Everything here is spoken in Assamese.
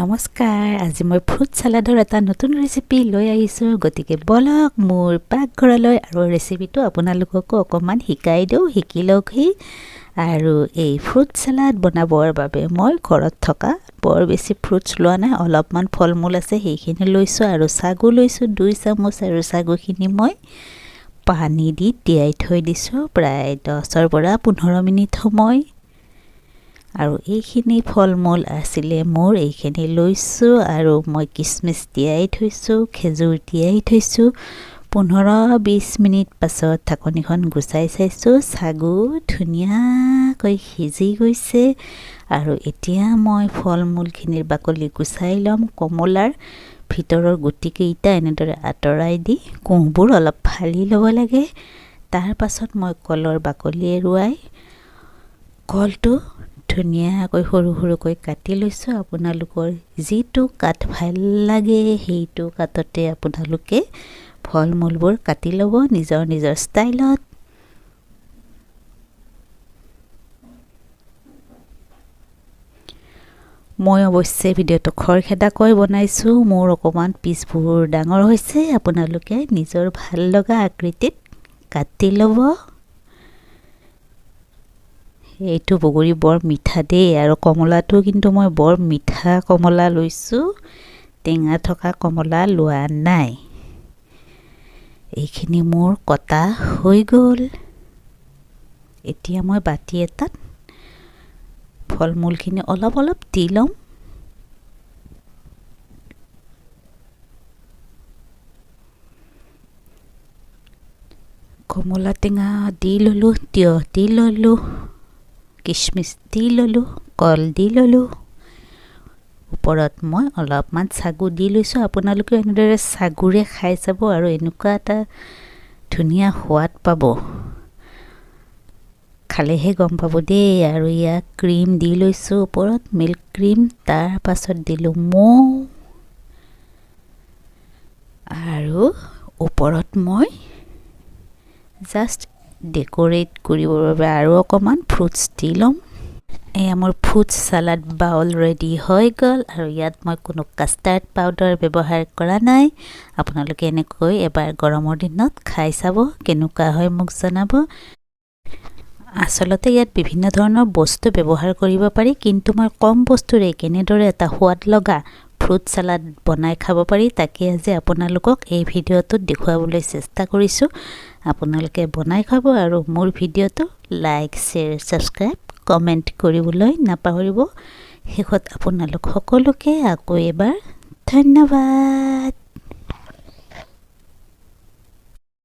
নমস্কাৰ, আজি মই ফ্ৰুট চালাডৰ এটা নতুন ৰেচিপি লৈ আহিছোঁ। গতিকে ব'লক মোৰ পাকঘৰলৈ আৰু ৰেচিপিটো আপোনালোককো অকণমান শিকাই দিওঁ, শিকি লওকহি। আৰু এই ফ্ৰুট চালাড বনাবৰ বাবে মই ঘৰত থকা বৰ বেছি ফ্ৰুটছ লোৱা নাই, অলপমান ফল মূল আছে, সেইখিনি লৈছোঁ আৰু চাগু লৈছোঁ 2 চামুচ। আৰু চাগুখিনি মই পানী দি তিয়াই থৈ দিছোঁ প্ৰায় 10ৰ পৰা 15 মিনিট সময়। আৰু এইখিনি ফল মূল আছিলে মোৰ, এইখিনি লৈছোঁ। আৰু মই কিচমিচ তিয়াই থৈছোঁ, খেজুৰ তিয়াই থৈছোঁ। 15-20 মিনিট পাছত ঢাকনিখন গুচাই চাইছোঁ, চাগু ধুনীয়াকৈ সিজি গৈছে। আৰু এতিয়া মই ফল মূলখিনিৰ বাকলি গুচাই ল'ম। কমলাৰ ভিতৰৰ গুটিকেইটা এনেদৰে আঁতৰাই দি কোঁহবোৰ অলপ ফালি ল'ব লাগে। তাৰ পাছত মই কলৰ বাকলি এৰুৱাই কলটো ধুনীয়াকৈ সৰু সৰুকৈ কাটি লৈছোঁ। আপোনালোকৰ যিটো কাট ভাল লাগে, সেইটো কাটতে আপোনালোকে ফল মূলবোৰ কাটি ল'ব নিজৰ নিজৰ ষ্টাইলত। মই অৱশ্যে ভিডিঅ'টো খৰখেদাকৈ বনাইছোঁ, মোৰ অকণমান পিচবোৰ ডাঙৰ হৈছে। আপোনালোকে নিজৰ ভাল লগা আকৃতিত কাটি ল'ব। এইটো বগৰী বৰ মিঠা দেই। আৰু কমলাটো কিন্তু মই বৰ মিঠা কমলা লৈছোঁ, টেঙা থকা কমলা লোৱা নাই। এইখিনি মোৰ কটা হৈ গ'ল। এতিয়া মই বাতি এটাত ফল মূলখিনি অলপ অলপ দি ল'ম। কমলা টেঙা দি ল'লোঁ, তিয়হ দি ল'লোঁ, কিচমিচ দি ল'লোঁ, কল দি ল'লোঁ। ওপৰত মই অলপমান চাগু দি লৈছোঁ। আপোনালোকেও এনেদৰে চাগুৰে খাই চাব আৰু এনেকুৱা এটা ধুনীয়া সোৱাদ পাব, খালেহে গম পাব দেই। আৰু ইয়াক ক্ৰীম দি লৈছোঁ ওপৰত, মিল্ক ক্ৰীম। তাৰ পাছত দিলোঁ মৌ আৰু ওপৰত মই জাষ্ট ডেক'ৰেট কৰিবৰ বাবে আৰু অকণমান ফ্ৰুটছ দি ল'ম। এয়া মোৰ ফ্ৰুটছ চালাড বাউল ৰেডি হৈ গ'ল। আৰু ইয়াত মই কোনো কাষ্টাৰ্ড পাউডাৰ ব্যৱহাৰ কৰা নাই। আপোনালোকে এনেকৈ এবাৰ গৰমৰ দিনত খাই চাব, কেনেকুৱা হয় মোক জনাব। আচলতে ইয়াত বিভিন্ন ধৰণৰ বস্তু ব্যৱহাৰ কৰিব পাৰি, কিন্তু মই কম বস্তুৰে কেনেদৰে এটা সোৱাদ লগা ফ্ৰুট চালাড বনাই খাব পাৰি, তাকে আজি আপোনালোকক এই ভিডিঅ'টোত দেখুৱাবলৈ চেষ্টা কৰিছোঁ। আপোনালোকে বনাই খাব আৰু মোৰ ভিডিঅ'টো লাইক, শ্বেয়াৰ, ছাবস্ক্ৰাইব, কমেণ্ট কৰিবলৈ নাপাহৰিব। শেষত আপোনালোক সকলোকে আকৌ এবাৰ ধন্যবাদ।